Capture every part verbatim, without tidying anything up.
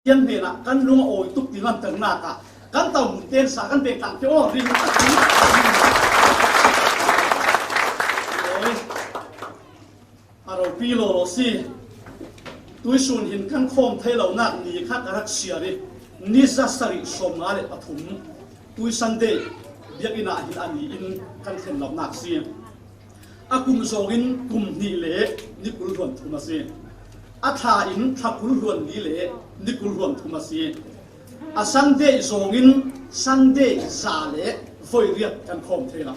Pathian hnenah kan lung a awi tuk ti lanternak ah kan tau mun tensa kan pek tlang te aw ring. Oi. A ropi lawlaw si. Tuisun hin kan khawm thei lonak ni kha ka rak siar i ni za sarih sawmnga le pathum tui Sunday biakinn ah hin a ni in kan thlen lonak si. A kum zawngin kum hnih le ni kul hluan thum a si. A thla in thla kul hluan li le ni kul hluan thum a si. A Sunday zawngin Sunday za le voi riat kan khawm thei lo.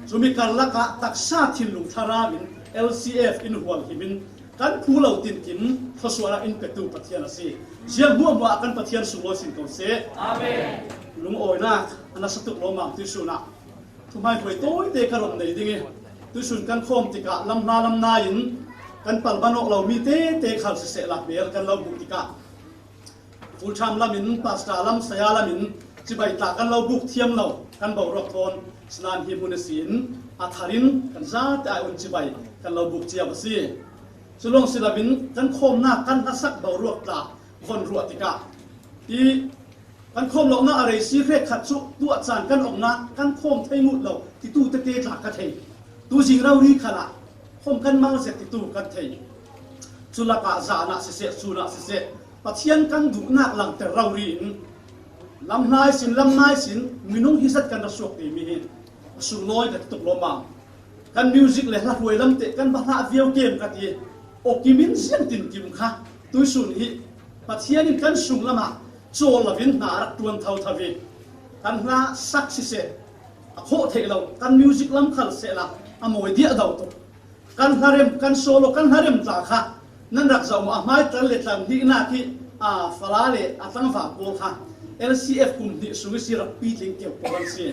Cumi karlakah taksa thinlung thlarau in L C F in hual himin kan phu lo tinkim thawsuahna in petu Pathian a si. Ziang hmuahhmuah kan Pathian sunglawi sin ko seh. Amen. Lungawinak a nasa tuk lawmam tuisun ah thuhmaihruai tawite ka rawm nei ding i, tuisun kan khawm tikah lamhla lamnai in kan palban awk lo mi tete khal siseh la hmel kan lo buh tikah full time lamin, pastor lam, saya lamin cibai tla kan lo buk thiam lo kan boruak thawn sinan hi hmun a sin a tharin kan zate ai un cibai kan lo buk ciau a si. Culawng si loin kan khawmnak kan hlasak boruak tla von ruah tikah i kan khawm lohna a rei si hrekkhat cu tuah caan kan awknak kan khawm thei ngut lo titu tete tla ka thei. Tuzing rori khalah khawm kan mal zet titu kan thei. Cu lakah zan ah siseh, sun ah siseh, Pathian kan duhnak langter rori in lam hnai sin, lam nai sin, minung hi zat kan ra suak timi hi a sunglawi ka tuk lawmam. Kan music le hla hruai lam teh kan va hlah viau kem ka ti. Aw kimin ziang tinkim kha tuisun hi Pathian in kan sunglam ah cawl loin hna a rak ṭuan thotho i kan hla sak siseh, a khawh theih lo kan music lam khal sehla a mawi diah do tuk. Kan hlarem, kan solo, kan hlarem tla kha nan rak zoh maw? A hmai tlan le tlan hnihnak hi, a, Fala le a tlangval pawl kha L C F kum hnih sung i si rak pitling keu pawl an si.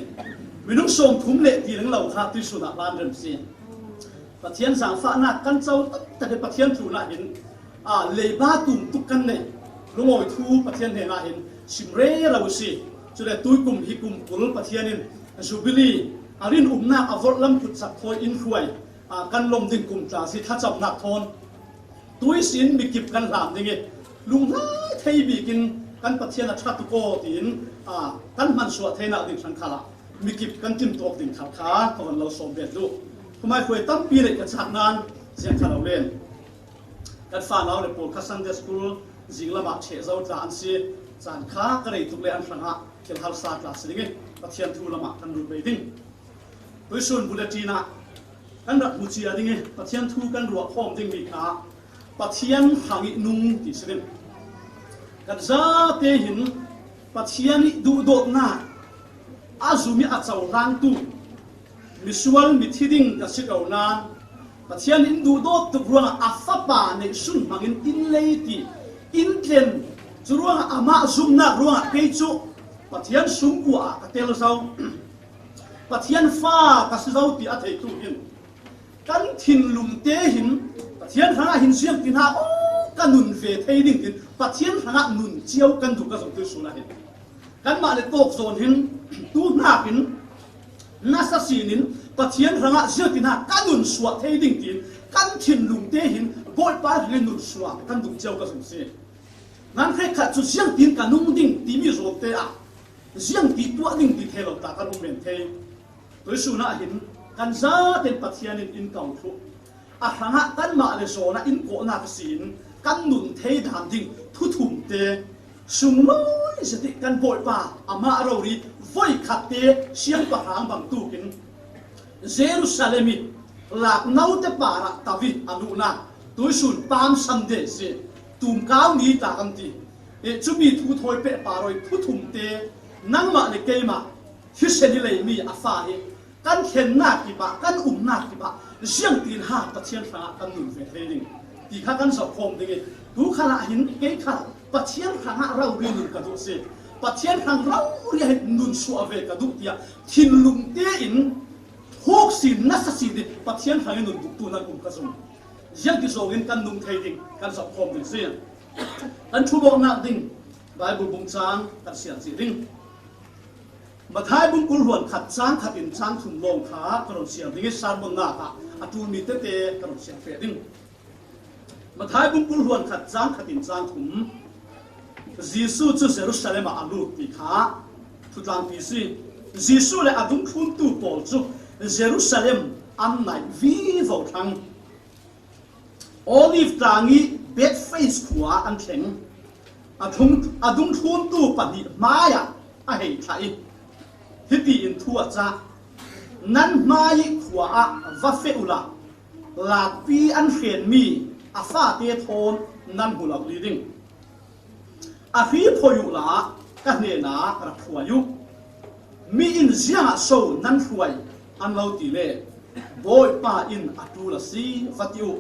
Minung sawmthum le ti ring lo kha tuisun ah hlan rem si. Pathian zaangfahnak kan co taktak i Pathian tlunah hin, a, leiba tum tuk kan nei. Lungawi thu Pathian hnenah hin sim rero si. Cule tuikum hi kum kul Pathian in Jubilee a rinumnak a vorh lam kutsak thawi in hruai, a, kan lawm ding kum tla si thlacamnak thawn tui sin mikip kan hlam ding i, lunglai thei bikin kan Pathian a ṭha tuk aw tiin, a, kan hmansuah theinak ding hrang khalah mikip kan timtuak ding khal kha ka van lo sawm ve duh. Khumaihruai tampi neih ka chak nan ziang kha lo len. Kan fanau le pawl kha Sunday school zinglamah ṭheh zo tla an si. Caan kha ka rei tuk le an hrangah thil harsa tla si ding i Pathian thu lamah kan lut ve ding. Tuisun bulletin ah kan rak hmu cia ding i Pathian thu kan ruah khawm dingmi kha Pathian hrang i nung ti si ding. Kan zate hin Pathian i duhdawtnak a zum i a cohlangtu misual mithi ding ka si ko nan Pathian in duhdawt tuk ruangah a fapa neihsun hmangin in lei ti in tlen. Cu ruangah amah zumnak ruangah kei cu Pathian sungkua ah ka tel zo. Pathian fa ka si zo ti a theitu hin kan thinlung te hin Pathian hrangah hin ziang ti hna aw ka nun ve thei ding tin Pathian hrangah nun cio kan duh ka zong tuisun ah hin kanmah le tawk zawn hin tu hnakin nasa sinin Pathian hrangah ziang ti hna ka nun suah thei ding tin kan thinlung te hin Bawipa hrangah nun suah kan duh cio ka zong si. Nan hrekkhat cu ziangtin ka nung ding timi zawte ah ziangti tuah ding ti thei lo ta kan um men thei. Tuisun ah hin kan zaten Pathian in in kau thluh. A hrangah kanmah le zawn ah in kawhnak a si in kan nun thei dan ding thuthum te sunglawi zet i kan Bawipa amah rori voikhat te siangpahrang bangtuk in Jerusalem i lak note parah to i a luhnak tuisun Palm Sunday si, tumkau ni ta kan ti. E, cumi thu thawi pehpar aw i thuthum te nangmah le keimah thisen i leimi a fa hi kan thlennak kipah, kan umnak kipah ziangtin ha Pathian hrangah kan nun ve thei ding ti kha kan zoh khawm ding i tu khalah hin kei kha Pathian hrangah rori nun ka duh si. Pathian hrang rori ah hin nun suah ve ka duh tiah thinlung tein thawk sin nasa sin i Pathian hrang i nun buktu nan um ka zum. Ziangti zawngin kan nung thei ding kan zoh khawm ding si. Kan thubawknak ding Bible bung cang kan siar cih ding. Mathai bung kul hluan khat cang khat in cang thum lawng kha ka run siar ding i sermonnak ah a ṭulmi tete ka run siar feh ding. Mathai bung kul hluan khat cang khat in cang thum. Jesu cu Jerusalem ah a lut ti kha thutlangpi si. Jesu le a dungthluntu pawl cu Jerusalem an naih vivo thlang. Olive tlang i Bethphage khua ah an thleng. A, thung, a dungthluntu pahnih hmaiah a hei thlah i hiti in thu a cah, "Nan hmai i khua ah va feh uhla, lakpi an hrenmi a fate thawn nan hmu lo li ding. A hri phoi uhla ka hnenah rak hruai uh. Mi in, 'Ziangah so nan hruai?' an lo ti le, 'Bawipa in a ṭul a si,' va ti uh.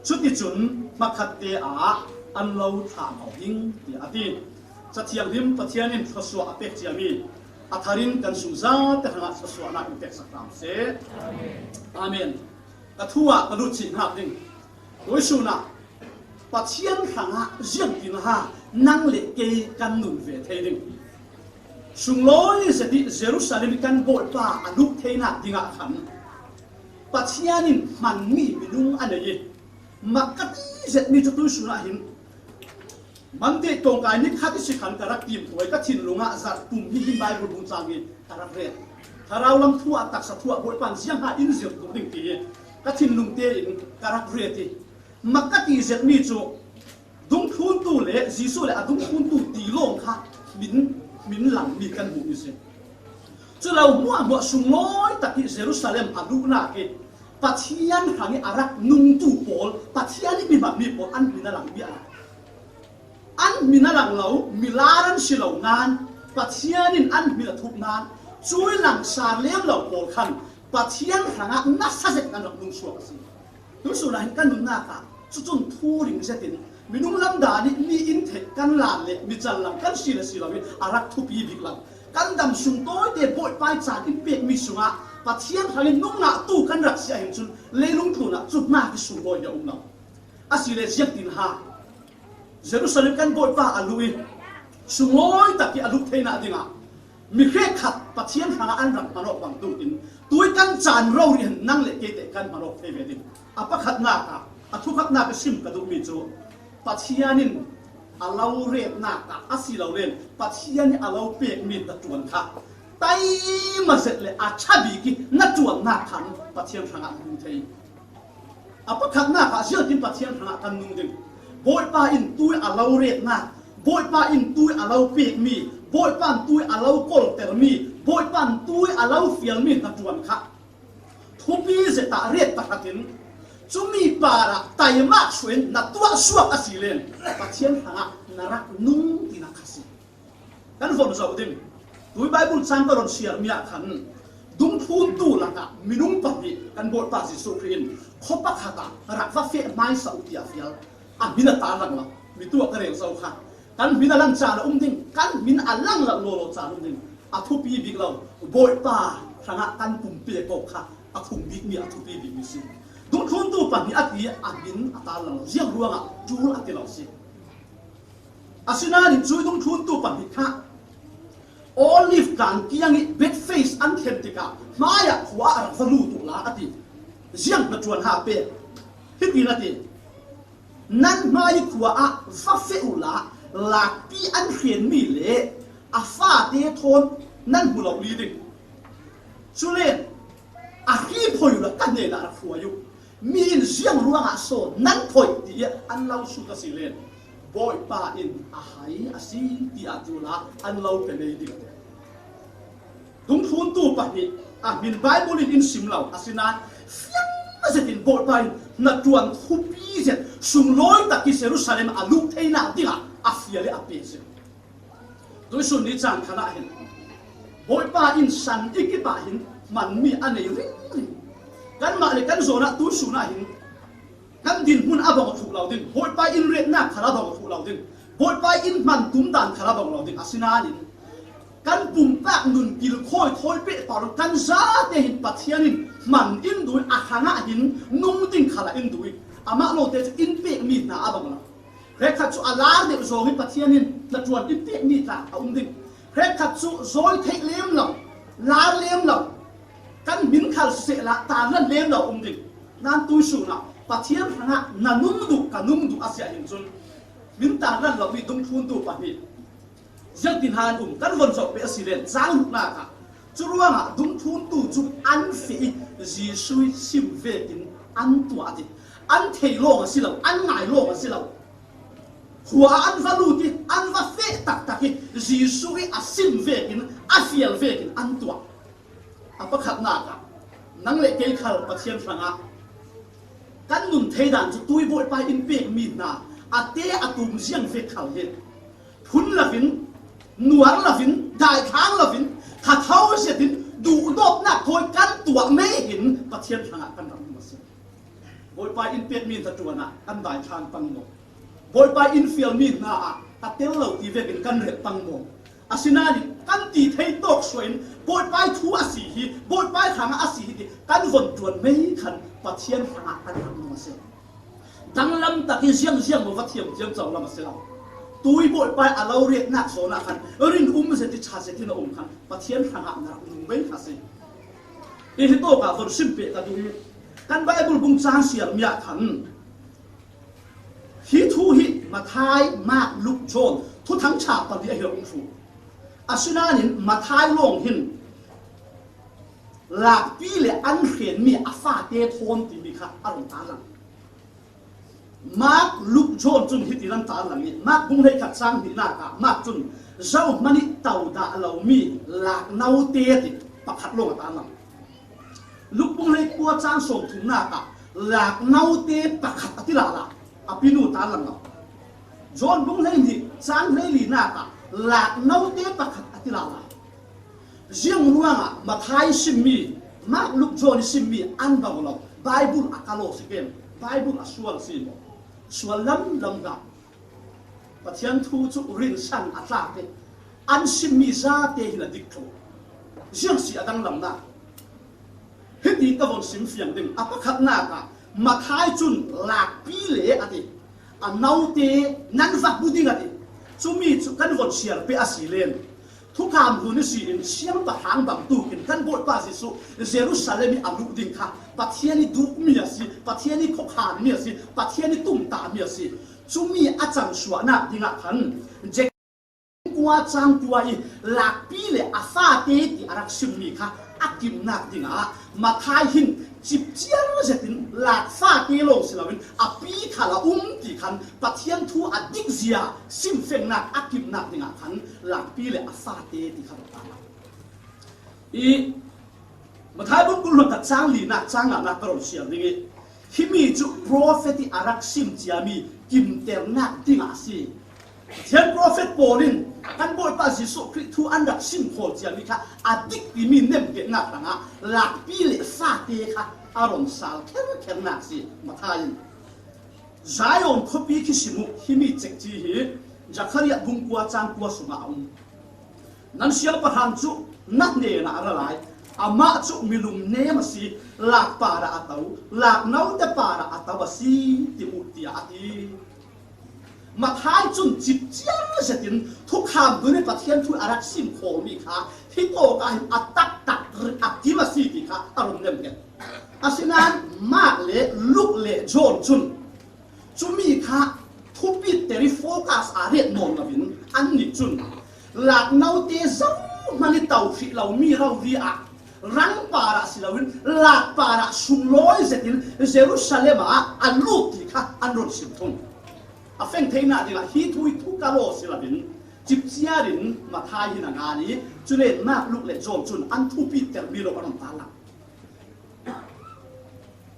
Cuticun hmakhatte ah an lo thlah ko ding," tiah a ti. Cathianghlim Pathian in thluasuah a pek ciami a thar in kan zungzal te hrangah thluasuahnak in peksak hram seh. Amen. Ka thu ah ka lut chih hngak ding. Tuisun ah Pathian hrangah ziangtin ha nang le kei kan nun ve thei ding? Sunglawi zet i Jerusalem i kan Bawipa a luh theinak dingah khan Pathian in hmanmi minung a nei i, mak ka ti zetmi cu tuisun ah hin Monday tawngkai ni khat i si khan ka rak tim tuai, ka thinlung ah zarh pum hi hin Bible bung cang hi ka rak ret. Thlarau lam thu ah, taksa thu ah Bawipa in ziang ha in zirh duh ding ti hi ka thinlung tein ka rak ret i, mak ka ti zetmi cu dungthluntu le Jesuh le a dungthluntu ti lawng kha min, min langmi kan hmuhmi si. Cu lo hmuahhmuah sunglawi tak i Jerusalem a luhnak i Pathian hrang i a rak nungtu pawl, Pathian i mi hmanmi pawl an hmin a langmi a lang. An hmin a lang lo, milar an si lo nain Pathian in an hmin a thup nain, cui langsar lem lo pawl khan Pathian hrangah nasa zet an rak nung suak a si. Tuisun ah hin kan nunnak ah cucun thu ring zetin minung lam dan i mi in theih kan lan le mi callang kan si le si lo i a rak thupi bik lo. Kan dam sung tawite Bawipa i caan in pekmi sungah Pathian hrang i nung ngahtu kan rak si ahhin cun leilung tlun ah cu hnak i sunglawi hi a um lo. Asile ziangtin ha Jerusalem kan Bawipa a luh i sunglawi tak i a luh theinak dingah mi hrekkhat Pathian hrangah an rak hman awk bangtuk in tui kan caan rori hin nang le kei teh kan hman awk thei ve ding. A pakhatnak ah, a thukhatnak i sim ka duhmi cu Pathian in a lo retnak ah a si lo len Pathian i a lo pekmi hnaṭuan kha taima zet le a ṭha bik i hnaṭuannak khan Pathian hrangah hmu thei. A pakhatnak ah ziangtin Pathian hrangah kan nung ding? Bawipa in tui a lo retnak, Bawipa in tui a lo pekmi, Bawipa in tui a lo koltermi, Bawipa in tui a lo fialmi hnaṭuan kha thupi zet ah ret pahratin cumi parah taimak suain na tuah suak a si len Pathian hrangah na rak nung tinak kha si. Kan von zoh ding. Tui Bible cang ka ron siarmi ah khan dungthluntu lakah minung pahnih kan Bawipa Jesuh Khrih in khuapakhat ah rak va feh hmaisa uh tiah fial. A hmin a tarlang lo. Mi tuah ka rel zo kha. Kan hmin a lang caan a um ding, kan hmin a lang lo lawlaw caan a um ding. A thupi bik lo, Bawipa hrangah kan pumpek awk kha a khung bikmi, a thupi bikmi si. Dungthluntu pahnih a ti a hmin a tarlang lo. Ziang ruangah ṭul a ti lo si. Asinain cui dungthluntu pahnih kha Olive tlang kiang i Bethphage an thlen tikah hmaiah khua ah rak va lut uhla a ti. Ziang hnaṭuan ha pek? Hitin a ti, "Nan hmai i khua ah va feh uhla, lakpi an hrenmi le a fate thawn nan hmu lo li ding. Culen a hri phoi uhla ka hnenah rak hruai uh. Mi in, 'Ziang ruangah so nan phoih?' tiah an lo sut a si len Bawipa in a hai a si, tiah ti uhla an lo pe ngei ding," a ti. Dungthluntu pahnih a hmin Bible in in sim lo, asinain fiang zetin Bawipa in hnaṭuan thupi zet sunglawi tak i Jerusalem a luh theinak dingah a fial i a pe zet. Tuisun ni caan khan ah hin Bawipa in san i kip ah hin hmanmi a nei ringring. Kanmah le kan zawn ah tuisun ah hin kan dinhmun a bang a thuk lo ding, Bawipa in retnak khal a bang a thuk lo ding, Bawipa in hman tum dan khal a bang lo ding. Asinain kan pumpak nun kilkhawi thawi pehpar kan zate hin Pathian in hman in duh i a hrangah hin nung ding khal ah in duh i amah lawngte cu in pekmi hna a bang lo. Hrekkhat cu a lar deuh zong hi Pathian in hnaṭuan in pekmi tla a um ding. Hrekkhat cu zawi theih lem lo, lar lem lo, kan hmin khal sisehla tarlan lem lo a um ding. Nan tuisun ah Pathian hrangah na nung duh, ka nung duh a si ahhin cun Min tarlan lo mi dungthluntu pahnih ziangtin han um kan von zawh peh a si len, chang luknak ah, curuangah dungthluntu cu an feh i Jesuh i sim vekin an tuah a ti. An thei lawng a si lo, an ngai lawng a si lo. Khua ah an va lut i an va feh taktak i Jesuh i a sim vekin a fial vekin an tuah. A pakhatnak ah, nang le kei khal Pathian hrangah kan nun thei dan cu tui Bawipa in pekmi hna a te a tum ziang vek khal hi phun lovin, nuar lovin, daithlang lovin, thatho zetin duhdawtnak thawi kan tuah mei hin Pathian hrangah kan rak um a si. Bawipa in pekmi hna ṭuan ah kan daithlang pang maw? Bawipa in fialmi hna ah a tel lo ti vekin kan relh pang maw? Asinain kan ti thei tawk suain Bawipa thu a si hi, Bawipa hrangah a si hi ti kan von ṭuan mei khan Pathian hrangah kan rak um a si. Danglam tak hi ziangziang maw va thiam thiam co lam a si lo. Tui Bawipa a lo riatnak zawn ah khan rin um zet i ṭha zet in a um khan Pathian hrangah na rak um mei kha si. I hi tawk ah von sim peh ka duh i kan Baibal bung cang siarmi ah khan hi thu hi Matthai, Mark, Luke, John thuthang ṭha pali a hi a um ṭhu. Asinain Matthai lawng hin lakpi le an hrenmi a fate thawn timi kha a rung tarlang. Mark, Luke, John cun hiti nan tarlang i, Mark bung hleikhat cang hnihnak ah Mark cun zohman i to dah lomi laknote ti pakhat lawng a tarlang. Luke bung hleikua cang sawmthumnak ah laknote pakhat a ti lala, a pinu tarlang lo. John bung hleihnih cang hleilinak ah laknote pakhat a ti lala. Ziang ruangah Matthai simmi, Mark, Luke, John i simmi an bang lo. Baibal a kal aw si ken, Baibal a sual si maw? Sual lamlam hlah. Pathian thu cu rinsan a tlak i an simmi zate hin a dik thlo. Ziang si a danglamnak. Hiti ka von sim fiang ding. A pakhatnak ah Matthai cun lakpi le a ti. A note nan va hmu ding a ti. Cumi cu kan von siar peh a si len. Thukham hlun ihsin siangpahrang bangtuk in kan Bawipa Jesuh Jerusalem i a luh ding kha Pathian i duhmi a si, Pathian i khuakhanmi a si, Pathian i tumtahmi a si. Cumi a cang suahnak dingah khan James kua cang kua i lakpi le a fate ti a rak simmi kha a kimnak dingah Matthai hin cipciar zetin lak fate lawng si loin a pi khal a um ti khan Pathian thu a dikzia simfengnak a kimnak dingah khan lakpi le a fate ti kha rak tarlang. I Matthai bung kul hluan khat cang linak cang nganak ka ron siar ding i, himi cu profet i a rak sim ciami kimternak dingah a si. Pathian profet pawl in kan Bawipa Jesuh Khrih thu an rak sim khawl ciami kha a dik timi nemkehnak hrangah lakpi le fate kha a ron sal kherkhernak si. Matthai in Zion khuapi khi sim uh, himi cekci hi Zekhariah bung kua cang kua sungah a um. Nan siangpahrang cu na hnenah a ra lai, amah cu milum nem a si, lak parah a to, lak note parah a to a si, ti uh, tiah a ti. Matthai cun cipciar zetin thukham dun i Pathian thu a rak sim khawlmi kha hi tawk ah hin a taktak a kim a si ti kha a ron nemkeh. Asinain Mark le Luke le John cun cumi kha thupit ter i focus a riat nawn loin annih cun lak note zohman i to hrih lomi rori ah rang parah si loin lak parah sunglawi zetin Jerusalem ah a lut ti kha an ron sim thung. A feng theihnak dingah hi thu i thu ka law si loin cipciar in Matthai hin a ngan i, cule Mark, Luke le John cun an thupit termi lo an ron tarlang.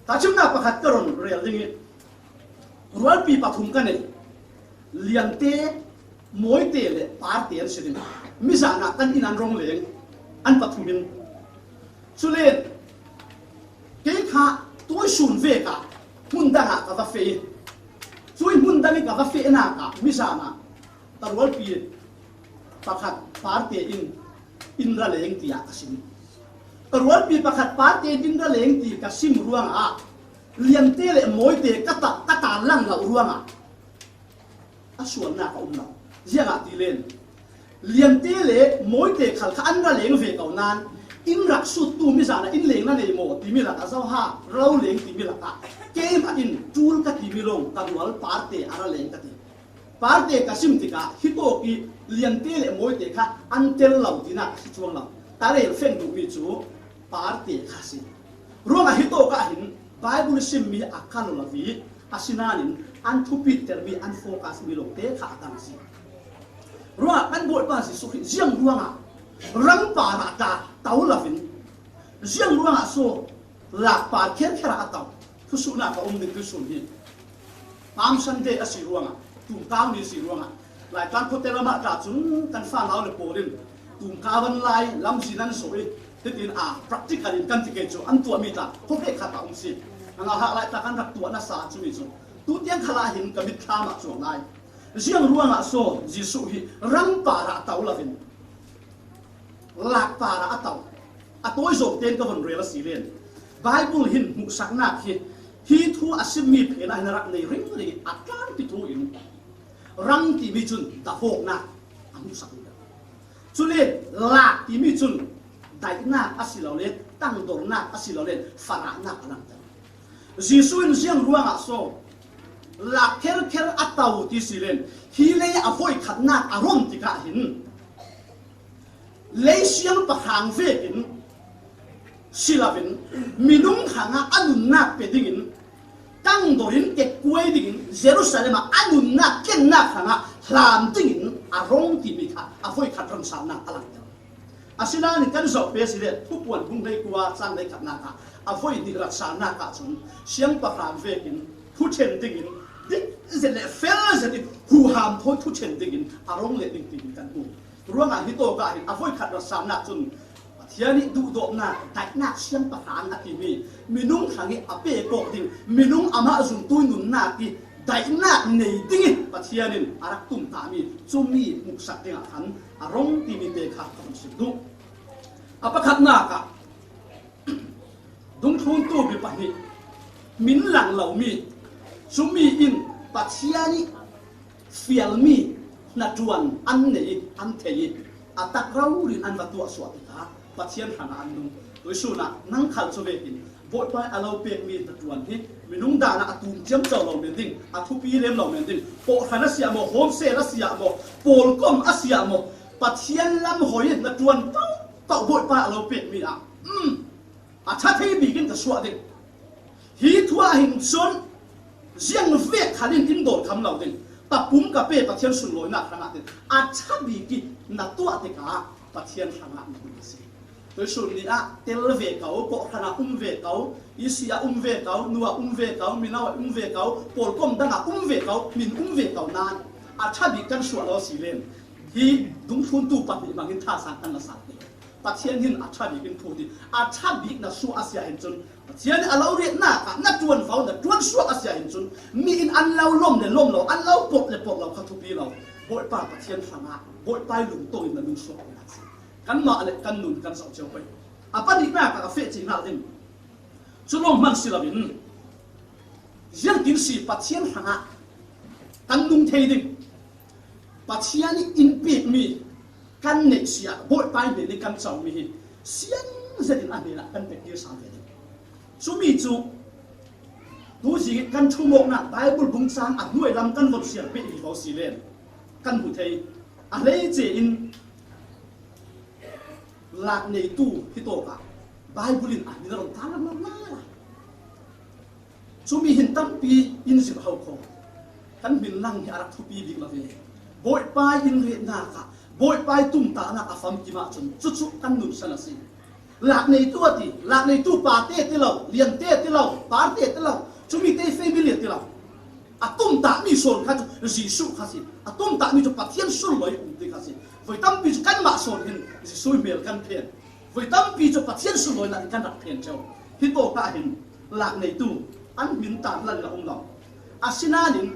Tahchimnak pakhat ka ron rel ding i, rualpi pathum ka nei. Liante, mawite le parte an si ding. Mizan ah kan inn an rong leng, an pathum in. Cule kei kha tuisun vek ah hmun dang ah ka va feh i, cui hmun dang i ka va fehnak ah mizan ah ka rualpi pakhat parte in inn ra leng tiah ka sim. Ka rualpi pakhat parte in inn ra leng ti ka sim ruangah liante le mawite ka ta, ka tarlang lo ruangah a sualnak a um lo. Ziangahtile liante le mawite khal kha an ra leng ve ko nain inn rak suttu mizan ah inn leng na nei maw timi lakah zoha ro leng timi lakah keimah in ṭul ka timi lawng ka rual parte a ra leng ka ti. Parte ka sim tikah hitawk i liante le mawite kha an tel lo tinak si cuang lo. Ka rel feng duhmi cu parte kha si. Ruangah hitawkah hin Bible simmi a kal lo i asinain an thupitermi, an focus mi lote kha a dang si. Ruangah kan Bawipa Jesuh hi ziang ruangah rangpar ah ta to lo in, ziang ruangah so lakpar kherkher ah a to. Thusuhnak a um ding tuisun hi Palm Sunday a si ruangah, tumkau ni si ruangah, Laitlang khuate lamah ta cun kan fanau le pawl in tumkau an lai, lamzin an zawh i, hitin a practical in kan ti ke cu an tuahmi ta khuate khat a um si. A ngahak lai ta kan rak tuah nasa cumi cu tutiang khalah hin ka mitthlam ah cuang lai. Ziang ruangah so Jesuh hi rangpar ah to lo in lakpar ah a to, a tawi zawng tein ka von rel a si len. Bible hin hmuhsaknak hi, hi thu a simmi phen ah hin a rak nei ringring a tlanpi thu in rang timi cun dahawknak a hmuhsak. Cule lak timi cun daihnak a si lo le tangdornak a si lo le farahnak a langter. Jesuh in ziang ruangah so lak kherkher a to ti si len, hi lei a voikhatnak a rom tikah hin lei siangpahrang vekin si loin minung hrangah a nunnak pe dingin tangdor in kekkuai dingin Jerusalem ah a nunnak kennak hrangah hlan dingin a rong timi kha a voikhat ramsalnak a langter. Asinain kan zoh pe si le Thupuan bung hleikua cang hleikhatnak ah a voi nih ratsalnak ah cun siangpahrang vekin thuṭhen dingin dik zet le fel zet in huham thawi thuṭhen dingin a rong leh ding tiin kan hmu. Ruangah hitawkah hin a voikhat ratsalnak cun Pathian ih duhdawtnak, daihnak siangpahrang a timi minung hrang ih a pek awk ding, minung amah zumtu ih nunnak ih daihnak nei ding ih Pathian in a rak tumtahmi cumi hmuhsak dingah khan a rong timi te kha ka hun sim duh. A pakhatnak ah dungthluntu mi pahnih min lang lomi, cumi in Pathian ih fialmi hnaṭuan an nei ih an thei ih a tak rori in an va tuahsuah tikah Pathian hrangah an nung. Tuisun ah nang khal cu vekin Bawipa ih a lo pekmi hnaṭuan hi minung dan ah a tum ciamco lo men ding, a thupi lem lo men ding, pawhhran a si ah maw, home cell a si ah maw, pawlkom a si ah maw, Pathian lam hoi ih hnaṭuan paohpaoh Bawipa ih a lo pekmi ah, um, a ṭha thei bik in ka suah ding. Hi thu ah hin cun ziang vek khal in in dawt kham lo ding. Ka pum ka pe Pathian sunlawinak hrangah tin a ṭha bik ih na tuah tikah Pathian hrangah na hmun a si. Tuisun ni ah tel ve ko, kawhhran ah um ve ko, isi ah um ve ko, nu ah um ve ko, mino ah um ve ko, pawlkom dang ah um ve ko, min um ve ko nain a ṭha bik kan suah lo si len. Hi dungthluntu pahnih hmangin thazaang kan la sak ding. Pathian hin a ṭha bik in phut ih a ṭha bik na suah a si ah hin cun Pathian ih a lo riahnak ah na ṭuanvo, na ṭuansuak a si ah hin cun mi in an lo lawm le lawm lo, an lo pawt le pawt lo kha thupi lo. Bawipa Pathian hrangah Bawipa ih lungtong in na nung suak awknak si. Kanmah le kan nun kan zoh cio pei. A pahnihnak ah ka feh cih hna ding. Cu lawng hmanh si loin ziangtin si Pathian hrangah kan nung thei ding. Pathian ih in pekmi kan neih si ah Bawipa ih hnen ih kan comi hi siang zetin a hnenah kan pek dil sal ve ding. Cumi cu tuzing ih kan ṭhumawknak Bible bungcang a hnuai lam kan von siar peh vivo si len kan hmu thei. A hleice in lak neitu hi tawkah Bible in a hmin a run ta lengmang lai. Cumi hin tampi in zirh ho kho. Kan hmin lang hi a rak thupi bik lo ve. Bawipa in riahnak ah, Bawipa ih tumtahnak a famkim ahcun cucu kan nunsan a si. Lak neitu a ti, lak neitu pate ti lo, liante ti lo, parte ti lo, cumi te family ti lo. A tumtahmi sawn kha cu Jesuh kha si. A tumtahmi cu Pathian sunlawi um ti kha si. Voi tampi cu kanmah sawn hin Jesuh ih hmel kan phen. Voi tampi cu Pathian sunlawinak in kan rak phen cio. Hi tawkah hin lak neitu an hmin tarlan a um lo. Asinain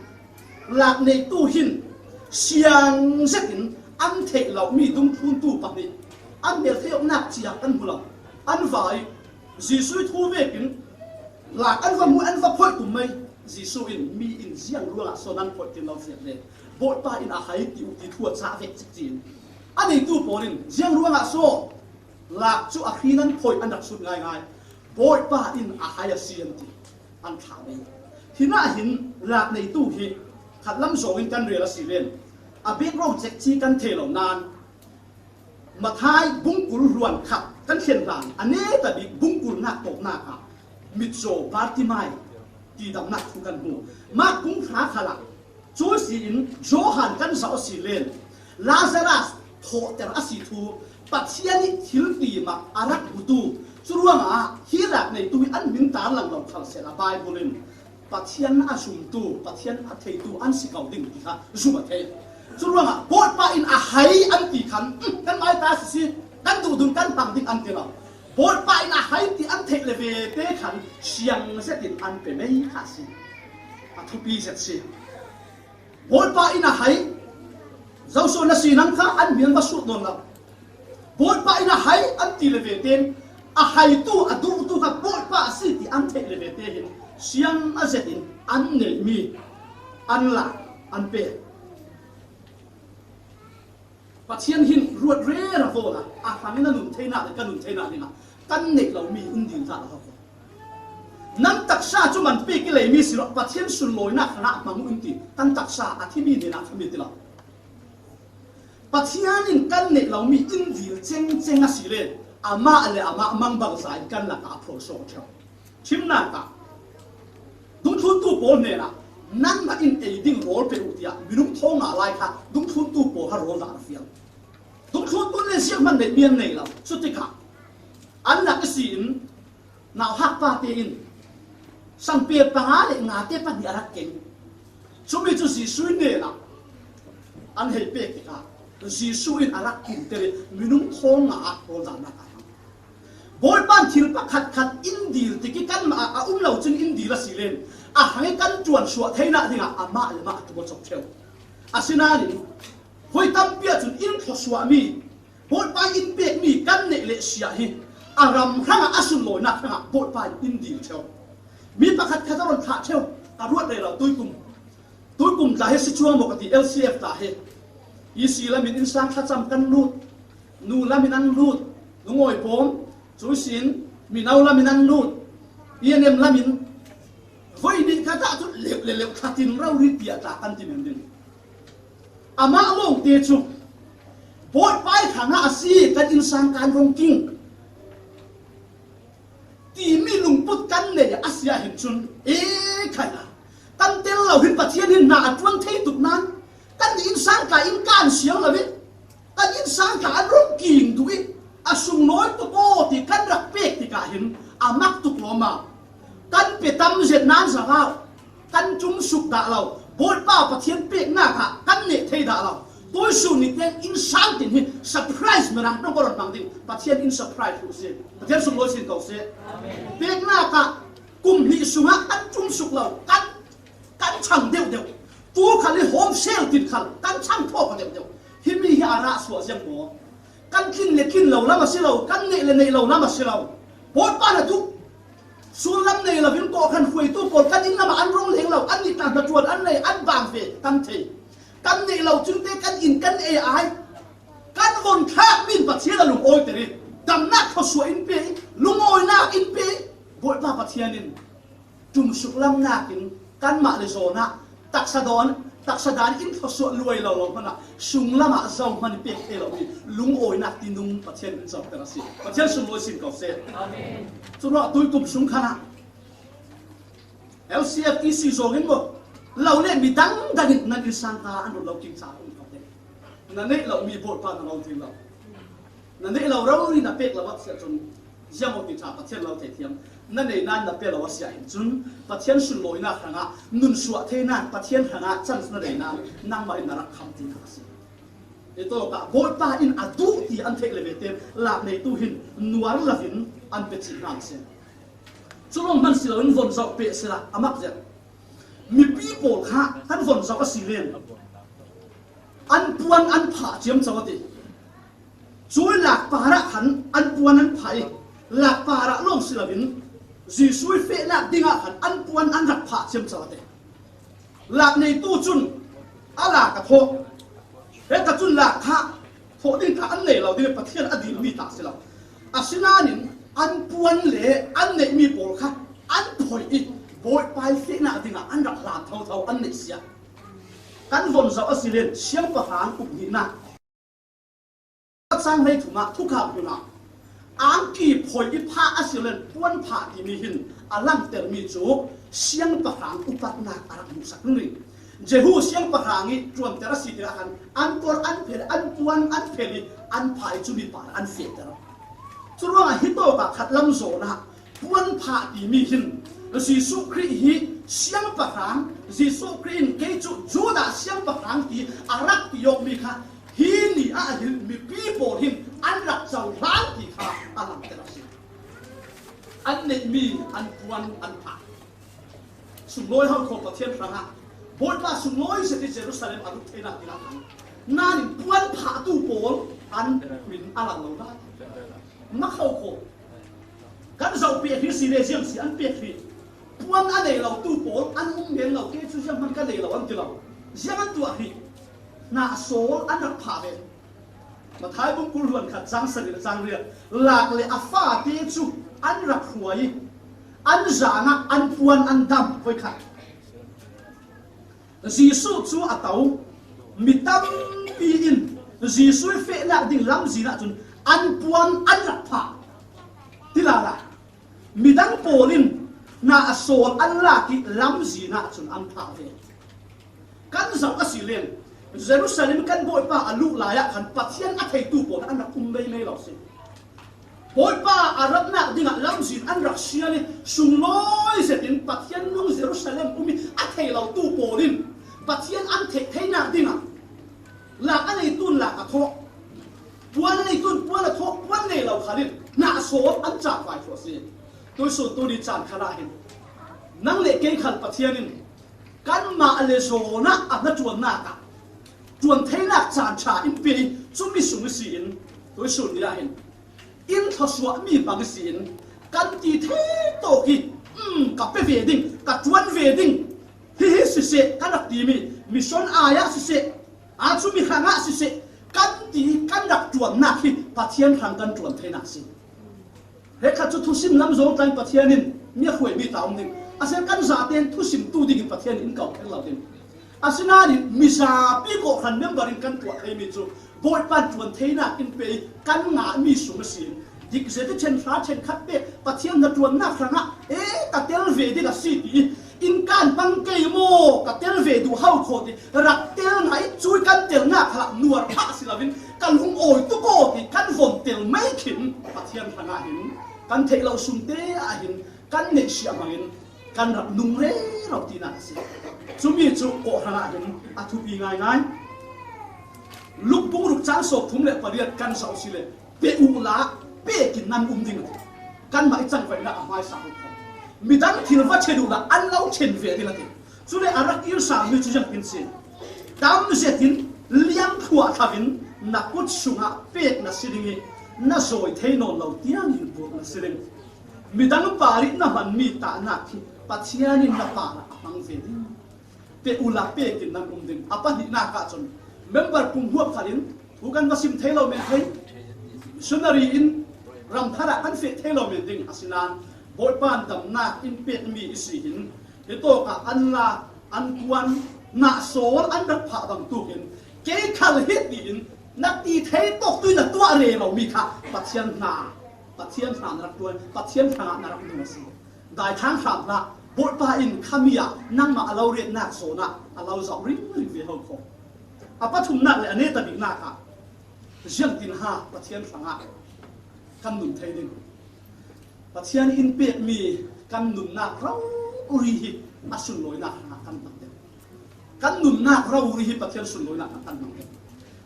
lak neitu hin siang zetin an theih lomi dungthluntu pahnih an hmeltheih awknak cia kan hmu lo. An vai Jesuh ih thu vekin lak an va hmuh, an va phoih tum mai. Jesuh in mi in ziang ruangah so nan phoih tin lo fiat le Bawipa in a hai ti uh ti thu a cah vek cikcin a neitu pawl in ziang ruangah so lak cu a hri nan phoih an rak sut ngaingai. Bawipa in a hai a si an ti an thlah mai. Hinah hin lak neitu hi Khat lam zawngin kan rel a si len, a background check chi kan thei lo nan, Mathai bung kul ruan khat kan thlen hlan a neta bik bung kulnak tawpnak ah mitcaw Bartimai tidamnak thu kan hmu. Mark bung hra khalah cu si in Johan kan zoh a si len, Lazarus thawhter a si thu Pathian ih thil tim ah a rak hmutu, cu ruangah hi lak neitu hi an hmin tarlang lo khal sehla Baibal in Pathian a zumtu, Pathian a theitu an si ko ding ti kha zum a thei. Cu ruangah Bawipa in a hai an ti khan, "Um, kan mai ta si si, kan duhdun kan hmang ding," an ti lo. Bawipa in a hai ti an theih le ve te khan siang zetin an pe mei kha si. A thupi zet si. Bawipa in a hai, Joshua na si nang kha an hmel va sut nawn lo. Bawipa in a hai an ti le ve tein a haitu, a duhtu kha Bawipa a si ti an theih le ve te hin siang a zetin an neihmi an lak an pe. Pathian hin ruat rera vaw la, a hrangin a nun theihnak le ka nun theihnak dingah kan neih lomi in dil ta lo. Nan taksa cu man pek i leimi si lo, Pathian sunlawinak hrangah hmang uh in ti, kan taksa a thimi hnenah kha mi ti lo. Pathian in kan neih lomi in dil cengceng a si le, amah le amah mangbangza in kan lakah a phual sawh ṭheu. Thimnak ah dungthluntu pawl hnenah, "Nanmah in ei ding rawl pe uh," tiah minung thawng ngah lai kha dungthluntu pawl kha rawl dah a fiang. Dungthluntu le zianghman neihmi an nei lo. Cutikah an lak ihsin nauhak pate in sangpel panga le ngate pahnih a rak keng. Cumi cu Jesuh in hnenah an hei pek tikah Jesuh in a rak kimter i minung thawng ngah ah rawl dahnak a hmang. Bawipa in thil pakhat khat in dil tik i kanmah ah a um lo cun in dil a si len, a hang i kan ṭuan suah theinak dingah amah le amah a tum aw cawk ṭheu. Asinain hoi tampi ahcun in thluasuahmi, Bawipa in pekmi kan neih le siah hi a ram hrangah, a sunlawinak hrangah Bawipa in in dil ṭheu. Mi pakhat khat a rawn thlah ṭheu, a ruat rero tuikum. Tuikum tla hi si cuang maw ka ti, L C F tla hi. E C lamin innsang thlacam kan lut, nu lamin an lut, lungawi pawm, cu sin, mino lamin an lut, E N M lamin voi nih khat ah cu leuh le leuh thlatin rori tiah tla kan ti men ding. Amah lawngte cu Bawipa ih hrangah a si, kan innsang kan rong king timi lungput kan nei a si ah hin cun, e khai la, kan tel lo hin Pathian hin hna a ṭuan thei tuk nan, kan innsang tla in kan siang lo i, kan innsang tla an rung king duh i, a sunglawi tuk aw ti kan rak pek tikah hin a mak tuk lawm a, kan pe tam zet nan zavau, kan ṭumsuk dah lo. Bawipa Pathian peknak ah kan neh thei dah lo. Tuisun ni tiang innsang tin hi surprise mirang hnong ka rawn hmang ding. Pathian in surprise hmuh si. Pathian sunglawi sin ko si. Peknak ah kum hnih sungah kan ṭumsuk lo, kan, kan chang deuh deuh. Tu khal i home sale tin khal kan chang thawk deuh deuh. Himi hi a rah suah ziang maw? Kan tlin le tlin lo lam a si lo, kan neih le neih lo lam a si lo. Bawipa na duh. Sullam nei lovin kawhhran hruaitu pawl kan inn lamah an rung leng lo, an nih tla hnaṭuan an nei, an bang ve kan thei. Kan neih lo cungte kan inn kan ei ai. Kan von thlak min Pathian a lungawiter i, damnak thluasuah in pe i, lungawinak in pe i, Bawipa Pathian in ṭumsuk lamnak in kanmah le zawn ah taksa dawn, taksa dan in thluasuah luai lo lo hmanah sunglamah zohman i pek thei lo i lungawinak tinung Pathian in zohter a si. Pathian sunglawi sin ko seh. Amen. Curuah tuikum sung khanah L C F E C zawngin maw, lo le midang dangin nan innsang kha an run lo king caah um ko te. Na neih lomi Bawipa na lo dil lo. Na neih lo rori na pek lo a si ahcun ziang aw ti ṭha Pathian lo thei thiam. Na nei nan na pe lo a si ahhin cun Pathian sunlawinak hrangah nun suah thei nan, Pathian hrangah chance na nei nan nangmah in na rak kham ti kha a si. Hi tawkah Bawipa in a duh ti an theih le ve tein lak neitu hin nuar lovin an pe cih hna a si. Cu lawng hman si loin von zoh peh sila a mak zet. Mipi pawl kha kan von zoh a si len an puan an phah ciamco a ti. Cui lakpar ah khan an puan an phah i, lakpar ah lawng si loin Jesuh i fehnak dingah khan an puan an rak phah ciamco a ti. Lak neitu cun a lak a thawh. Heta cun lak kha thawh ding kha an nei lo ding i Pathian a dilmi ta si lo. Asinain an puan le an neihmi pawl kha an phoih i Bawipa i fehnak dingah an rak hlan thotho an neih sia. Kan von zoh a si len, siangpahrang uk nihna. Chang hlei thumah, thukham thumah, angki phoi i phah a si len, puan phah timi hin a langtermi cu siangpahrang upatnak a rak hmuhsak rih. Jehu siangpahrang i ṭuanter a si tikah khan an kor, an phel, an puan, an phel i an phah i cumi par an fehter. Curuangah hitawk ah khatlam zawn ah puan phah timi hin Jesuh Khrih hi siangpahrang, Jesuh Khrih in kei cu Judah siangpahrang ti a rak ti awkmi kha hi ni ah hin mipi pawl hin an rak cohlang ti kha a langter a si. An neihmi an puan an phah. Sunglawi hau kho Pathian hrangah Bawipa sunglawi zet i Jerusalem a lut theinak dingah khan nain puan phahtu pawl an min a lang lo lai. Mak hau kho. Kan zoh pek hi si le ziang si an pek hi. Puan a nei lo tu pawl an um men lo, kei cu ziang hman ka nei lo an ti lo. Ziang an tuah hi. Hna sawl an rak phah ve. Matthai bung kul hluan khat cang sarih le cang riat. Lak le a fate cu an rak hruai i an zang ah an puan an dam voi khat. Jesuh cu a to. Mi tampi in Jesuh fehnak ding lamzin ah cun an puan an rak phah. Ti lala. Midang pawl in hna a sawl an lak i lamzin ah cun an phah ve. Kan zoh a si len, Jerusalem kan Bawipa a luh lai ah khan Pathian a theitu pawl an rak um meimei lo si. Bawipa a ratnak dingah lamzin an rak sial i sunglawi zetin Pathian nung Jerusalem um i a thei lo tu pawl in Pathian an theih theinak dingah lak a neitun lak a thawh, puan a neitun puan a thawh, puan nei lo khal in hna a sawl an cangvai thluah si. Tuisun tuni caan khal ah hin nang le kei khal Pathian in kanmah le zawn ah a hnaṭuannak ah ṭuan theinak caan ṭha in pe i cumi sung i si in tuisun ni ah hin in thluasuahmi bang i si in kan ti thei tawk i, um, ka pe ve ding, ka ṭuan ve ding, hihi siseh, kan rak timi mission ai ah siseh, aa cumi hrangah siseh, kan ti i kan rak ṭuannak hi Pathian hrang kan ṭuan theinak si. He khat cu thusim lam zong tlain Pathian in mi a hruaimi ta um ding. A si kan zaten thusim tu dingin Pathian in ko kher lo ding. Asinain mizapi kawhhran member in kan tuah theimi cu Bawipa ṭuan theinak in pe i kan ngahmi sung a si. Dik zet i ṭhen hra ṭhen khat pek Pathian hnaṭuannak hrangah, e, ka tel ve ding a si ti i, in kan pang kei maw, ka tel ve duh hau kho ti rak tel ngai, cui kan telnak khalah nuar phah si loin ka lung awi tuk aw ti kan von tel mai khin Pathian hrangah hin kan theih lo sungte ah hin kan neih siah hmangin kan rak nung rero tinak a si. Cumi cu kawhhran ah hin a thupi ngaingai. Luk bung ruk cang sawm thum le pariat kan zoh si le, pe uhla pekin nan um ding a ti. Kanmah i cangvaihnak a hmaisa hau kho. Midang thil va ṭhen uhla an lo ṭhen ve ding a ti. Cule a rak irsalmi cu ziangtin si. Tam zetin liangthluah thlo in na kut sungah pek na si ding i na zawi thei nawn lo tiang in buak na si ding. Midang parih na hmanmi tahnak hi Pathian in na parah a hmang ve ding. Pe uhla pekin nan um ding. A pahnihnak ah cun member pumhuap khal in thu kan va sim thei lo men thei. Missionary in ram thar ah kan feh thei lo men ding. Asinain Bawipa in damnak in pekmi i si hin hitawk ah an la, an kuan, hna sawl an rak phah bangtuk in kei khal hi tiin na ti thei tawk tu in na tuah rero mi kha Pathian hna, Pathian hna na rak ṭuan, Pathian hrangah na rak nung a si. Daithlang hram hlah, Bawipa in khami ah nangmah a lo riatnak zawn ah a lo zoh ringring ve ho kho. A pathumnak le a neta biknak ah ziangtin ha Pathian hrangah kan nun thei ding. Pathian in pekmi kan nunnak rori hi a sunlawinak hrangah kan hmang ding. Kan nunnak rori hi Pathian sunlawinak hrangah kan hmang ding.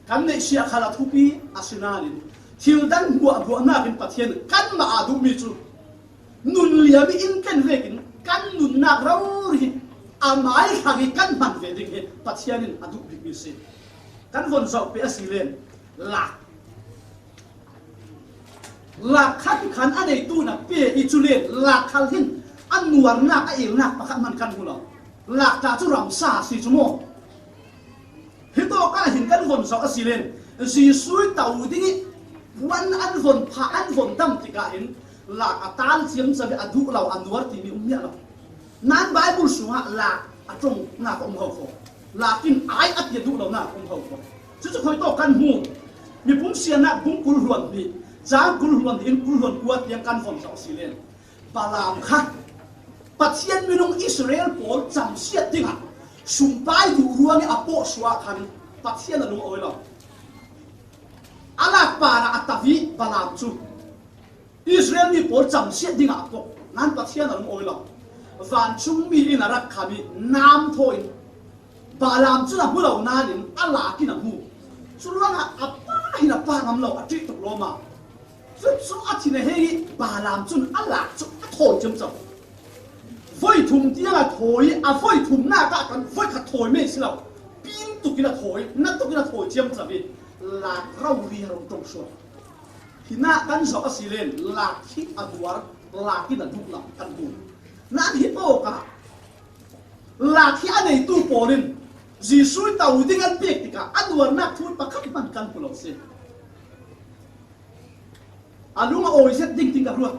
Kan neihsiah khal a thupi a si nain thil dang hmuahhmuahnak in Pathian kanmah aa duhmi cu nun liam i in kan vekin kan nunnak rori hi a mai hrang i kan hman ve ding hi Pathian in a duh bikmi si. Kan von zoh peh a si len lak. Lak khan khan a neitu in a pe i cu len lak khal hin a nuarnak a ilnak pakhat hman kan hmu lo. Lak ta cu ramsa a si cu maw? Hitawk ah hin kan von zoh a si len Jesuh i to ding i puan an von phah, an von dam tikah hin lak a tal ciamco i a duh lo, a nuar timi um miah lo. Nan Bible sungah lak a ṭongnak a um ho kho. Lakin ai a ti a duh lo na um ho ko. Cucu khawi tawh kan hmu. Mipum siannak bung kul hluan hnih, cang kul hluan hnih in kul hluan kua tiang kan von zawh si len. Balaam kha Pathian minung Israel pawl camsiat dingah sumpai duh ruangin a pawh suah khan Pathian a lung a awi lo. A lak parah a tavi Balaam cu Israel mi pawl camsiat dingah a pawh nan Pathian a lung awi lo. Vancung mi in a rak khami nam thaw in Balaam cun a hmu lo nain a lak in a hmu. Curuangah a pa hin a pa ngam lo a ṭih tuk lawma. Cucu a thin a hei ih Balaam cun a lak cu a thawi ciamco. Voi thum tiang a thawi ih a voi thumnak ah kan voi khat thawi mei si lo. Pin tukin a thawi, na tukin a thawi ciamco ih lak rori a rung ṭong suak. Hinah kan zawh a si len lak hi a duar, lak in a duh lam kan hmu. Nan hi pawkah lak hi a neitu pawl in Jesuh ih to ding an pek tikah a duarnak thu pakhat hman kan hmu lo si. A lung a awi zet ding ting ka ruat.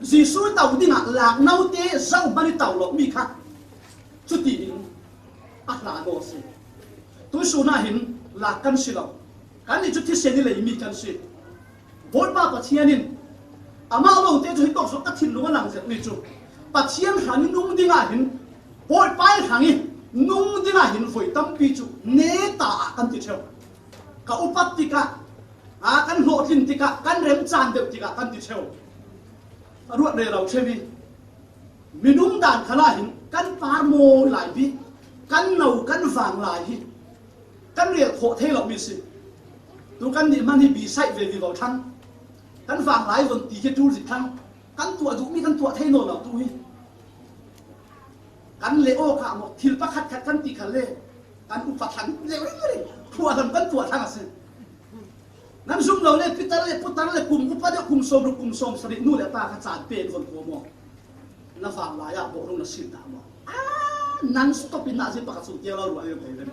Jesuh ih to dingah lak note zohman ih to lomi kha cutiin a hlan aw si. Tuihsun ah hin lak kan si lo. Kannih cu thisen ih leimi kan si. Bawipa Pathian in amah lote cu hi tawk sawh ka thinlung a lang zetmi cu Pathian hrang ih nung dingah hin, Bawipa ih hrang ih nung dingah hin voi tampi cu neta ah kan ti ṭheu. Ka upat tikah, aa, kan hlawhtlin tikah, kan remcaan deuh tikah kan ti ṭheu. A ruat rero ṭheu ih minung dan khalah hin kan par mawi lai hi, kan no kan vang lai hi kan rel khawh thei lomi si. Tu kannih hman hi bisaih ve vivo thlang, kan vang lai von ti hi ṭul zik thlang, kan tuah duhmi kan tuah thei nawn lo tu hi. Kan leh aw kha maw, thil pakhat khat kan ti khan le kan upa thlang leh ring ring, phuahlam kan tuah thlang a si. Nan zum lo le, pitar le, putar le, kum upa deuh, kum sawm ruk, kum sawm sarih nu le pa kha caan pen von kua maw? Na vang lai ah bawh rung na sin dah maw? Ah, nan stop in na zia pakhat sung tiang lo ruah io thei le.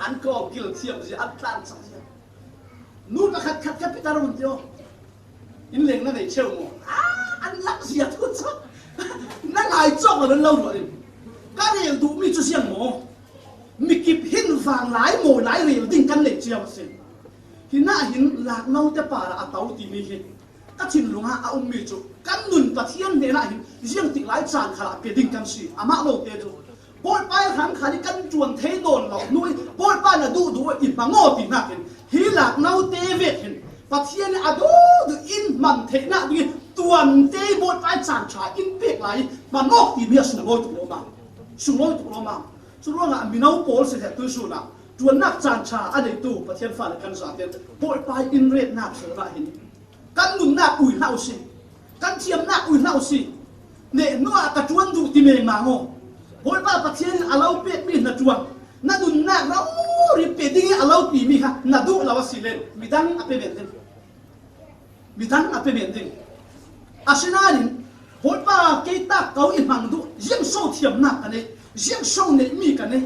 An kawm kil thiam zia, an tlan sak zia. Nu pakhat khat khat pitar hun tio. In leng na nei cheu maw? Ah, an lak zia thu chu. Na ngai cawk lo nan lo ruah in. Ka rel duhmi cu ziang maw? Mikip hin vang lai mawi lai rel ding kan nei ciam a si. Hinah hin lak note parah a to timi hi ka thinlung ah a ummi cu kan nun Pathian hnenah hin ziangtik lai caan khalah pe ding kan si. Amah lote cu Bawipa ih hrang khan ih kan ṭuan thei nawn lo hnu ih Bawipa na duhduh ih hmang aw ti hnakin hi lak note vek hin Pathian ih a duhduh in hman theihnak dingin tuante ih Bawipa ih caan ṭha in pek lai ih hman awk timi a sunglawi tuk lawma. Sunglawi tuk lawma. Curuangah mino pawl si heh tuihsun ah ṭuannak caan ṭha a neitu Pathian fale kan zate Bawipa ih in retnak sungah hin kan nunnak ui hlah uh si. Kan thiamnak ui hlah uh si. Neh hnuah ka ṭuan duh ti mengmang aw. Bawipa Pathian in a lo pekmi hna ṭuan. Na nunnak rori pe ding ih a lo timi kha na duh lo a si le midang a pe men ding. Midang a pe men ding. Asinain Bawipa kei tak ko ih hmang duh, ziangso thiamnak ka neih, ziangso neihmi ka neih.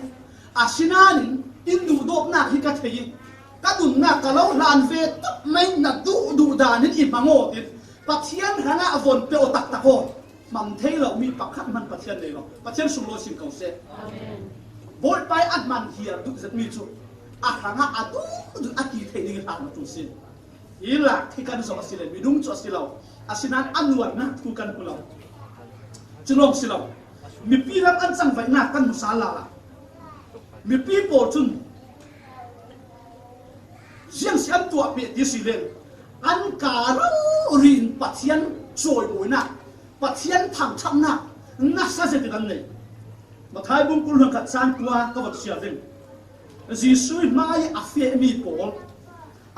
Asinain in duhdawtnak hi ka thei ih ka nunnak ka lo hlan ve tuk mai, na duhduh danin ih hmang aw tin Pathian hrangah a von pe aw taktak aw. Hman thei lomi pakhat hman Pathian nei lo. Pathian sunglawi sin ko seh. Amen. Bawipa ih a hman hiar duh zetmi cu a hrangah a duhduh a ti thei ding ih hlan a ṭul si. Hi lak hi kan zoh a si le minung cu a si lo. Asinain a nuarnak thu kan hmu lo. Cu lawng si lo. Mipi ram an cangvaihnak kan hmu sal lala. Mipi pawl cun ziang si an tuah peh ti si len an ka rori in Pathian cawimawinak, Pathian thangṭhatnak nasa zetin an nei. Matthai bung kul hluan khat cang kua ka vok sia ding. Jesuh hmai a fehmi pawl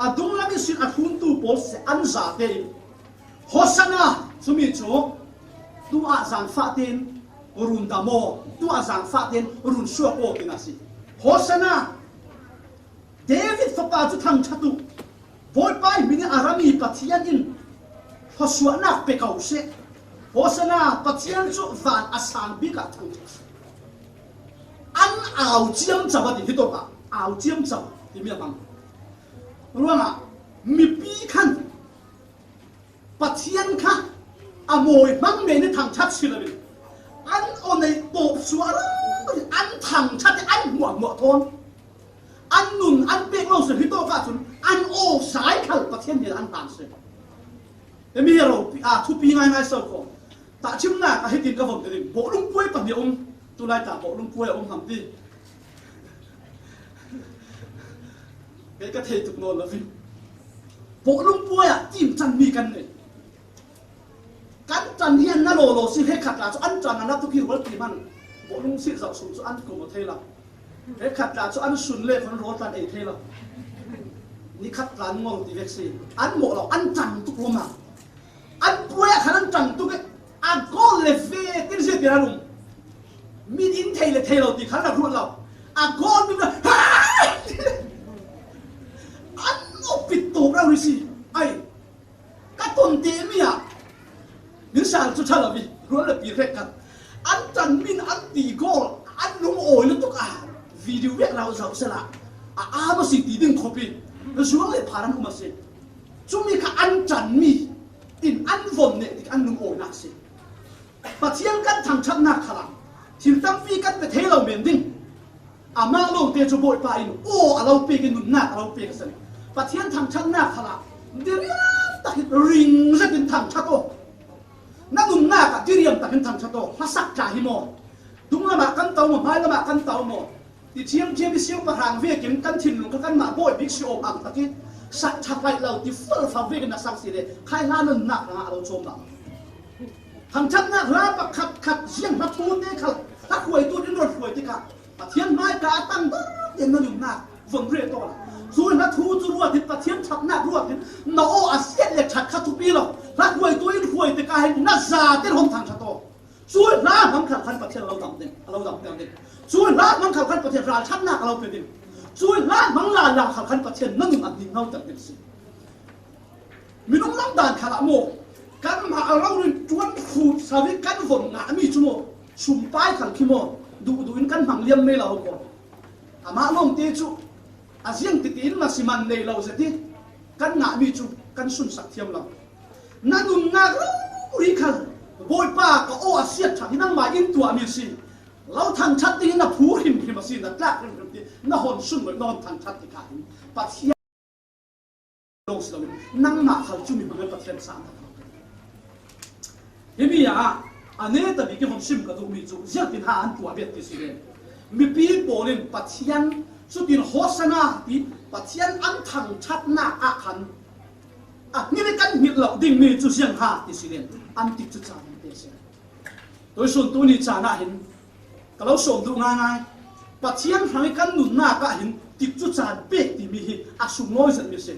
a dunglam ihsin a thluntu pawl seh an zate in Hosanna, cumi cu tu ah zaangfah tein run dam aw, tu ah zaangfah tein run suak aw, tinak si. Hosanna, David fapa cu thangṭhat uh, Bawipa ih min ih a rami Pathian in hawsuahnak pe ko seh. Hosanna, Pathian cu van a sang bik ah thangṭhat. An au ciamco a ti hi tawk ah au ciamco timi a hmang. Ruangah mipi khan Pathian kha a mawi hmang men ih thangṭhat si loin An aw nei tawp suah lo, an thangṭhat, an hmuahhmuah thawn. An nun, an pek lo seh, hi tawkah cun an aw sai khal Pathian hnen an hlan seh. Himi hi a ropi, a thupi ngaingai so kho. Tahṭhimnak ah hitin ka von ding, bawhlung puai pahnih a um. Tulai ta bawhlung puai a um hnam ti. Kei ka thei tuk nawn lo hi. Bawhlung puai ah timcan mi kan nei. Kan ṭan hi an na lawlaw si, hrekkhat tla cu an ṭan a na tuk hi rual ti hman. Bawhlung sih zoh sung cu an kum aw thei lo. Hrekkhat tla cu an sun le khuan rawl tlan ei thei lo. Ni khat tlan ngol ti vek si. An mawh lo, an ṭan tuk ruam a. An puai ah khan an ṭan tuk i a goal le ve tin zia tiang an um. Min in thei le thei lo ti khan a ruat lo. A goal min a an aw pit tawk rau ri si. Ai. Ka ton te mi ah min sal cu ṭha lo mi rual le pi hrek kan an ṭan min an ti goal an lung awi lutuk a video vek rau zoh sela a am a si ti ding khawp i zuang le phar an um a si. Cumi kha an ṭan mi in an von neh tik an lung awinak si. Pathian kan thangṭhatnak khalah thil tampi kan pe thei lo men ding. Amah lawngte cu Bawipa in aw a lo pek i nunnak a lo pek a si. Pathian thangṭhatnak khalah diriam takin ring zetin thangṭhat aw. Na nunnak ah diriam takin thangṭhat aw. Hlasak tla hi maw? Dunglam ah kan to maw? Hmailam ah kan to maw? Ti thiamthiam i siangpahrang vekin kan thinlung kha kanmah bawi bik si awm ang tak i sak ṭha paih lo ti falfak vekin na sak si le khai hla nunnak hrangah a lo cawm lo. Thangṭhatnak hla pakhat khat ziang hla thute khal hla hruaitu in rawn hruai tikah Pathian hmaika a tang dawr tiang na nunnak von ret aw. Cu hla thu cu ruat in Pathian ṭhatnak ruat in na aw a siat le ṭhat kha thupi lo. Hla hruaitu in hruai tikah hin na zate hon thangṭhat aw. Cu hla hmang khal khan Pathian a lo dam ding, a lo dam ding. Cu hla hmang khal khan Pathian ralṭhatnak a lo pe ding. Cu hla hmang lala khal khan Pathian na nun a ning lo ter ding si. Minung lam dan khalah maw, kanmah a rori ṭuan khut savi kan von ngahmi cu maw, sumpai khal khi maw, duhduh in kan hmang liam mei lo ko. Amah lawngte cu a ziang titi in masi man nei lo zet i kan ngahmi cu kan sunsak thiam lo. Na nunnak rori khal Bawipa ka aw a siat ṭhat hi nangmah in tuahmi si. Lo thangṭhat dingin na phu hrimhrim a si, na tlak hrimhrim ti na hon sun lo, na hon thangṭhat ti kha hin Pathian lawng si loin nangmah khal cumi hmangin Pathian sang a thang. Himi ah a neta bik i hon sim ka duhmi cu ziangtin ha an tuah bet ti si len. Mipi pawl in Pathian cutin Hosanna ti Pathian an thangṭhatnak ah khan a hngilh i kan hngilh loh dingmi cu ziang ha ti si len an tik cu caan an pe si. Tuisun tuni caan ah hin ka lo sawm duh ngaingai. Pathian hrang i kan nunnak ah hin tikcu caan pek timi hi a sunglawi zetmi si.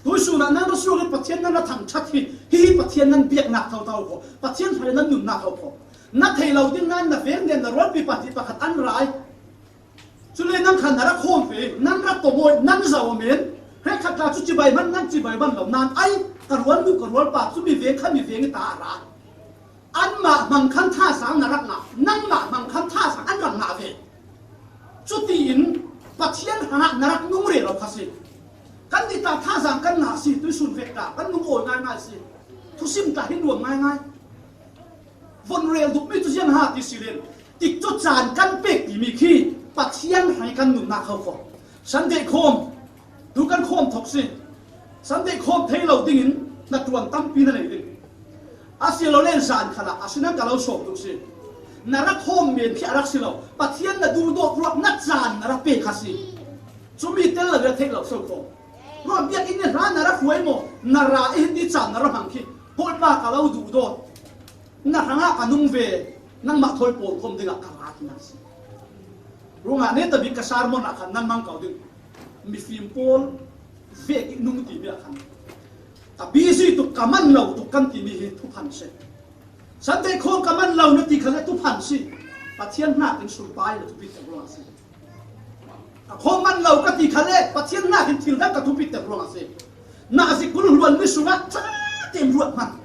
Tuisun ah nan ra suak i Pathian nan ra thangṭhat hi, hi hi Pathian nan biaknak thotho kho, Pathian hrang i nan nunnak thotho. Na thei lo ding nan na veng nen na rualpi pahnih pakhat an ra i. Cule nang khan na ra khawm ve, nan ra tawmawi, nan zoh a men. Hrekkhat tla cu cibai hman, nan cibai hman lo nan ai, ka rualnu ka rualpa cu mi veng kha mi veng i ta a ra. Anmah hmang khan thazaang na rak ngah, nangmah hmang khan thazaang an rak ngah ve. Cutiin Pathian hrangah na rak nung rero kha si. Kan nih ta thazaang kan ngah si, tuisun vek ta kan nung awi ngaingai si. Thusim ta hi nuam ngaingai. Von rel duhmi cu ziang ha ti si len, tikcu caan kan pek timi khi Pathian hrang i kan nunnak ho kho. Sunday khawm, tu kan khawm thok si. Sunday khawm thei lo dingin na ṭuan tampi na nei ding. A si lo len zan khalah a si nan ka lo sawm duh si. Na rak khawm men khi a rak si lo. Pathian na duhdawt ruak na caan na rak pek kha si. Cumi tel lo i a theih lo so kho. Ruah biakinn i hla na rak hruai maw? Na ra i hiti caan na rak hmang khi Bawipa ka lo duhdawt. Na hrangah ka nung ve, nangmah thawi pawl khawm dingah ka ra ti na si. Ruangah neta bik ka sermon ah khan nan mang ko ding. Mifim pawl vek i nung timi ah khan ka busy tuk, ka man lo tuk kan timi hi thuphan si. Sunday khawm ka man lo na ti kha le thuphan si. Pathian hnakin sulpai na thupi tak ruang si. Ka khawm man lo ka ti kha le Pathian hnakin thil dang ka thupiter ruang a si. Na a zik kul hluan ni sungah ca tem ruat hman.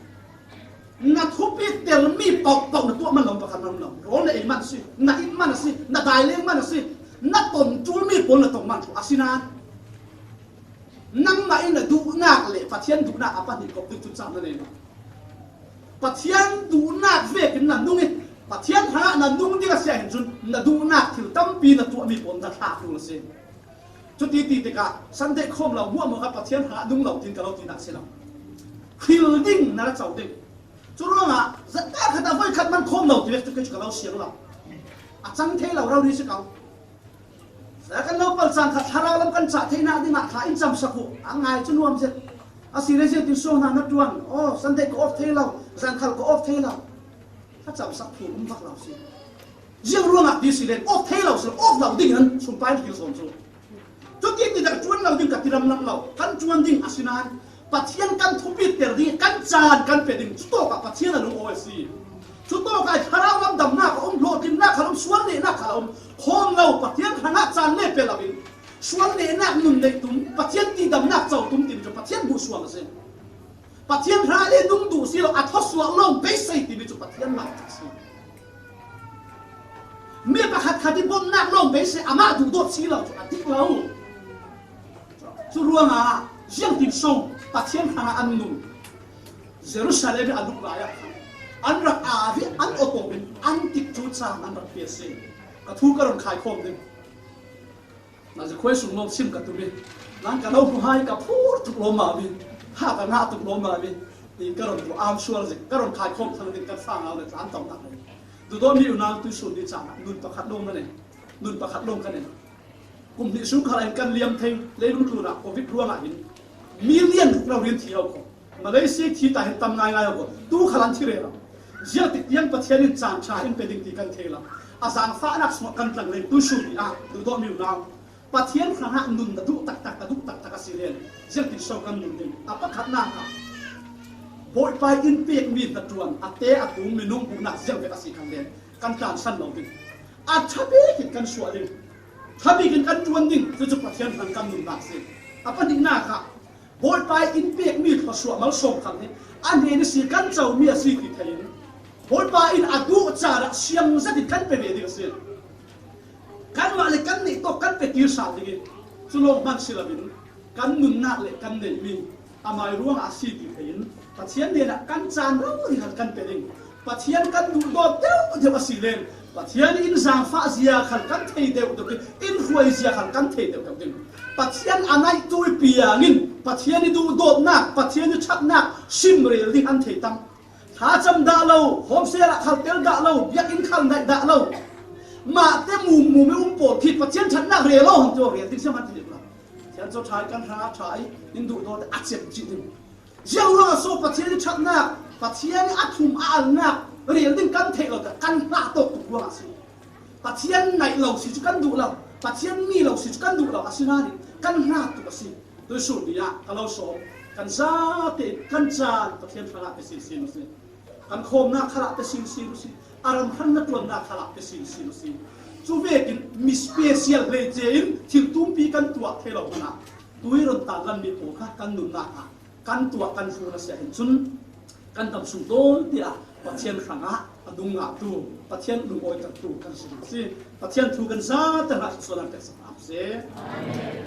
Na thupiter mi pauh pauh na tuah man lo pakhat man lo. Rawl na ei man a si, na inn man a si, na daileng man a si, na ton tul mi pawl na tong man a si nan. Nangmah in na duhnak le Pathian duhnak a pahnih kop ding cu cam na nei lo. Pathian duhnak vekin na nung i Pathian hrangah na nung ding a si ahih cun na duhnak thil tampi na tuahmi pawl na thlak ding a si. Cuti ti tikah Sunday khawm lo muahmuah kha Pathian hrangah nung lo tin ka lo tinak si lo. Hril ding na ra co ding. Cu ruangah zat khat ah voikhat man khawm lo ti vek cu kei cu ka lo siang lo. A cang thei lo rori si ko. Kan lo pal caan khat thlarau lam kan cah theihnak dingah thla in camsak uh a ngai cu nuam zet. A si le ziangtin suang hna na ṭuan. Oh, Sunday ka off thei lo, zan khal ka off thei lo. Thla camsak phung um vak lo si. Ziang ruangah ti si le off thei lo si, off lo ding in sumpai thil sawn cu. Cuti ti dah ṭuan lo ding ka ti lamlam lo. Kan ṭuan ding a si nain Pathian kan thupiter ding, kan caan kan pe ding. Cutawkah Pathian a lungawi a si. Cutawkah thlarau lam damnak a um, hlawhtlinnak khal a um, sual nehnak khal a um. Khawm lo, Pathian hrangah caan le pe lo in, sual nehnak nun neih tum, Pathian ti damnak co tum timi cu Pathian hmuhsuam a si. Pathian hrangah le nung duh si lo, a thawsuah lawng beisei timi cu Pathian lai a si. Mi pakhat khat i bawmhnak lawng beisei amah duhdawt si lo cu a dik lo. Cu ruangah ziangtin so Pathian hrangah an nun? Jerusalem i a luh lai ah khan an rak au i an awtawm in an tikcu caan an rak pe a si. Ka thu ka run khaikhawm ding. Na zikhuai sung lawng sim ka tum i, nan ka lo hmu hai ka phur tuk lawm a mi, ha ka ngah tuk lawm a mi, ti ka run tuah am sual zik, ka run khaikhawm thang ding kan fa ngau le tlan tawmnak le. Duhdawtmi unau tuisun ni caan ah nun pakhat lawng ka nei, nun pakhat lawng ka nei. Kum hnih sung khal in kan liam thei, leilung tlunah covid ruangah hin million ruk lo rian thi lo ko. Malaysia thi ta hin tam ngaingai ko. Tu khal an thi rero. Ziangtik tiang Pathian in caan ṭha in pe ding ti kan thei lo. A zaangfahnak sungah kan tlang le tuisun ni ah duhdawtmi unau, Pathian hrangah nun na duh taktak, na duh taktak a si len ziangtin so kan nun ding? A pakhatnak ah Bawipa in pekmi hnaṭuan, a te a tung minung huhnak ziangvek a si khan len kan tlansan lo ding. A ṭha bik in kan suah ding. Ṭha bik in kan ṭuan ding, cucu Pathian hrang kan nunnak si. A pahnihnak ah Bawipa in pekmi thluasuah malsawm khat hi a hnen ihsin kan comi a si ti thei in, Bawipa in a duh caan ah siang zat in kan pe ve ding a si. Kanmah le kan neih tawk kan pe tir sal ding i, cu lawng hman si loin kan nunnak le kan neihmi amai ruangah a si ti thei in, Pathian hnenah kan caan rori khat kan pe ding. Pathian kan duhdawt deuhdeuh a si len, Pathian in zaangfah zia khal kan thei deuhdeuh ding, in hruai zia khal kan thei deuhdeuh ding. Pathian a ngaihtu i piang in Pathian i duhdawtnak, Pathian i ṭhatnak sim rel ding an thei tam. Thlacam dah lo, homestay ah khal tel dah lo, biakinn khal naih dah lo. Mahte mum mum i um pawl khi Pathian ṭhatnak rel lo hang ti rel ding siam an ti deuh lo. Pathian cu ṭha i kan hrangah ṭha i in duhdawt a cem cih ding. Ziang ruangah so Pathian i ṭhatnak, Pathian i a thum a alnak rel ding kan theih lo, kan hngah tawk tuk ruangah a si. Pathian naih lo si cu kan duh lo, Pathian mi lo si cu kan duh lo, asinain kan hngah tuk a si. Tuisun ni ah ka lo sawm, kan zate in kan caan Pathian hrangah pe sinsin u si. Kan khawmnak khalah pe sinsin u si. A ram hran na ṭuannak khalah pe sinsin u si. Cu vekin mi special hleice in thil tumpi kan tuah thei lo hmanh ah tui run tan lanmi pawl kha kan nunnak ah kan tuah kan hruh a si ahhin cun kan dam sung tawn tiah Pathian hrangah a dung ngahtu, Pathian lungawitertu kan si hna si. Pathian thu kan zate hna sual an pek sak hna si. Amen.